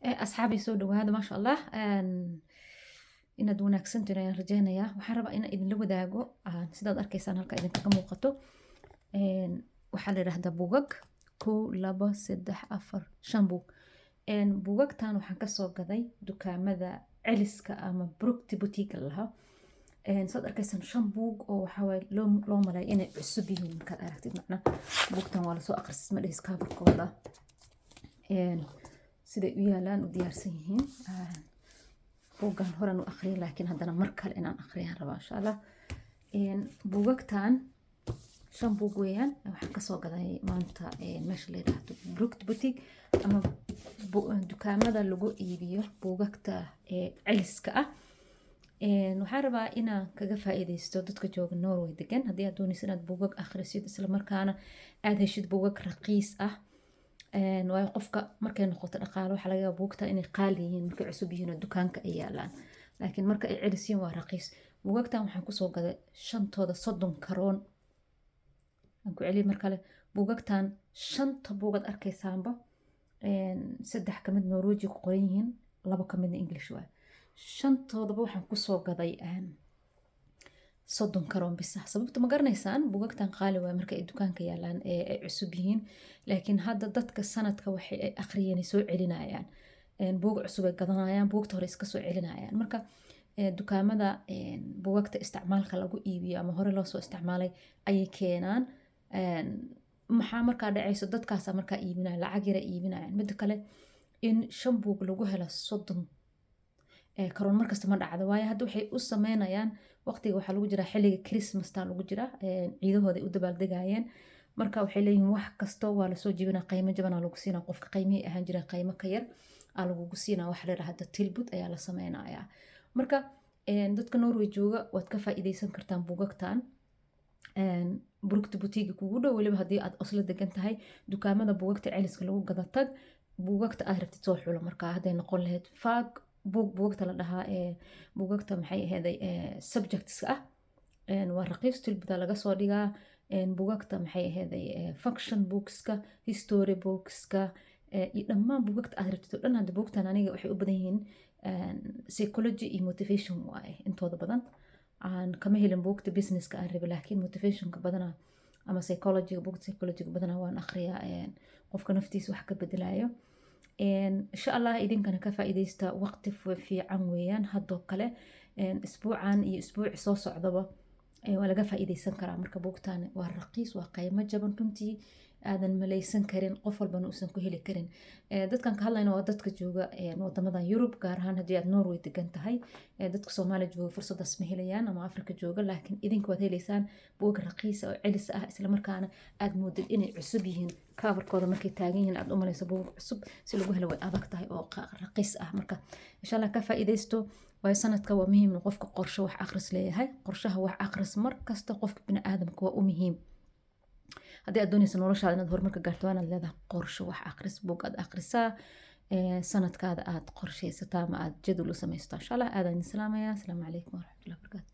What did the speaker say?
Asxaabay, soo dhawaada. Maasha Allah, inaad wanaagsantiin ayaan rajeynayaa. Waxaan rabaa inaan idinla wadaago, sidaad arkaysaan halka idinkaga muuqato, waxaa la yidhaahdaa buugag: kow, labo, saddex, afar, shan buug. Buugagtan waxaan kasoo gaday dukaamada celiska ama brukt butiga lahaa. Saad arkaysaan, shan buug oo waxaa loo malaya inay cusub yihiin. Markaad aragtid, macna buugtan waa lasoo akhrisay ma dhehis. Coverkooda siday u yaalaan, u diyaarsan yihiin. Buuggan horan u akhriyay, laakiin haddana mar kale inaan akhriyaan rabaa, insha Allah. Buugagtan shan buug weeyaan. Waxaan kasoo gaday maanta meesha la yidhaahdo brukt boutique ama dukaamada lagu iibiyo buugagta celiska ah. Waxaan rabaa inaan kaga faa'iideysto dadka jooga Norway degan. Haddii aad dooneyso inaad buugag akhrisid, isla markaana aad heshid buugag raqiis ah, waayo qofka markay noqoto dhaqaalo, waxaa laga yaabaa buugta inay qaali yihiin markay cusub yihiin oo dukaanka ay yaalaan, laakiin marka ay celis yihiin waa raqiis. Buugagtan waxaan kusoo gaday shantooda 30 karoon. Aan ku celiya mar kale: buugagtan shanta buugad arkaysaanba, saddex kamid Norweji ku qoran yihiin, labo kamidna English waay. Shantoodaba waxaan kusoo gaday 30 karoon bisa. Sababta ma garanaysaan? Buugagtan qaali waay marka ay dukaanka yaalaan ee ay cusub yihiin, laakiin hadda dadka sanadka waxay ay akhriyeen ay soo celinayaan, buug cusub ay gadanayaan, buugta hore iska soo celinayaan. Marka dukaamada buugagta isticmaalka lagu iibiyo ama hore loo soo isticmaalay ayay keenaan. Maxaa markaa dhacayso? Dadkaasa markaa iibinaya, lacag yara iibinayaan. Midda kale, in shan buug lagu helo 30 karoon markasta ma dhacdo, waayo hadda waxay u sameynayaan waqtiga waxaa lagu jiraa xilliga Christmasta lagu jiraa, ciidahooda ay u dabaaldegayeen. Marka waxay leeyihiin wax kasto waa lasoo jebinaa, qiimo jabanaa lagu siinaa qofka. Qiimihii ahaan jira qiimo ka yar aa lagugu siinaa. Waxa la yidhaahda tilbud ayaa la sameynayaa. Marka dadka Norway jooga waad ka faa'iideysan kartaan buugagtan brukt butiga kugu dhow. Weliba haddii aad Oslo degan tahay, dukaamada buugagta celiska lagu gada tag, buugagta aad rabtid soo xulo. Marka hadday noqon lahayd fag buug, buugagta la dhahaa ee buugagta maxay aheeday subjects ah, waa raqiis, tilbuda laga soo dhigaa. Buugagta maxay aheeday fiction bookska, history bookska iyo dhammaan buugagta aad rabtid oo dhan. Hadda buugtan aniga waxay u badan yihiin psychology iyo motivation waaye intooda badan. Aan kama helin buugta businesska aan rabi, laakiin motivationka badanaa ama psychologyga, buugta psychologyga badanaa waan akhriyaa, qofka naftiisa wax ka bedelayo. Insha Allah idinkana ka faa'iideysta. Waqti fiican weeyaan haddoo kale, isbuucan iyo isbuuci soo socdaba waa laga faa'iideysan karaa. Marka buugtan waa raqiis, waa qiimo jaban runtii aadan malaysan karin, qof walbana uusan ku heli karin. Dadkan ka hadlayna waa dadka jooga wadamadan Yurub, gaar ahaan haddii aad Norway degan tahay. Dadka Soomaaliya jooga fursadaas ma helayaan ama Afrika jooga, laakiin idinka waad heleysaan buug raqiisa oo celis ah, islamarkaana aad moodid inay cusub yihiin. Coverkooda markay taagan yihiin aad u malayso buug cusub si lagu helo way adag tahay oo raqiis ah. Marka insha Allah ka faa'iideysto, waayo sanadka waa muhiim in qofka qorshe wax akhris leeyahay. Qorshaha wax akhris mar kasta qofka biniaadamka waa u muhiim. Haddii aad dooneyso noloshaada inaad horumarka gaarto, waa inaad leedahay qorshe wax akhris, buug aad akhrisaa, sanadkaada aad qorsheysataa ama aad jadwal u samaysataa. Insha Allah aadaan idin salaamayaa. Asalaamu calaykum waraxmatullahi wabarakaatu.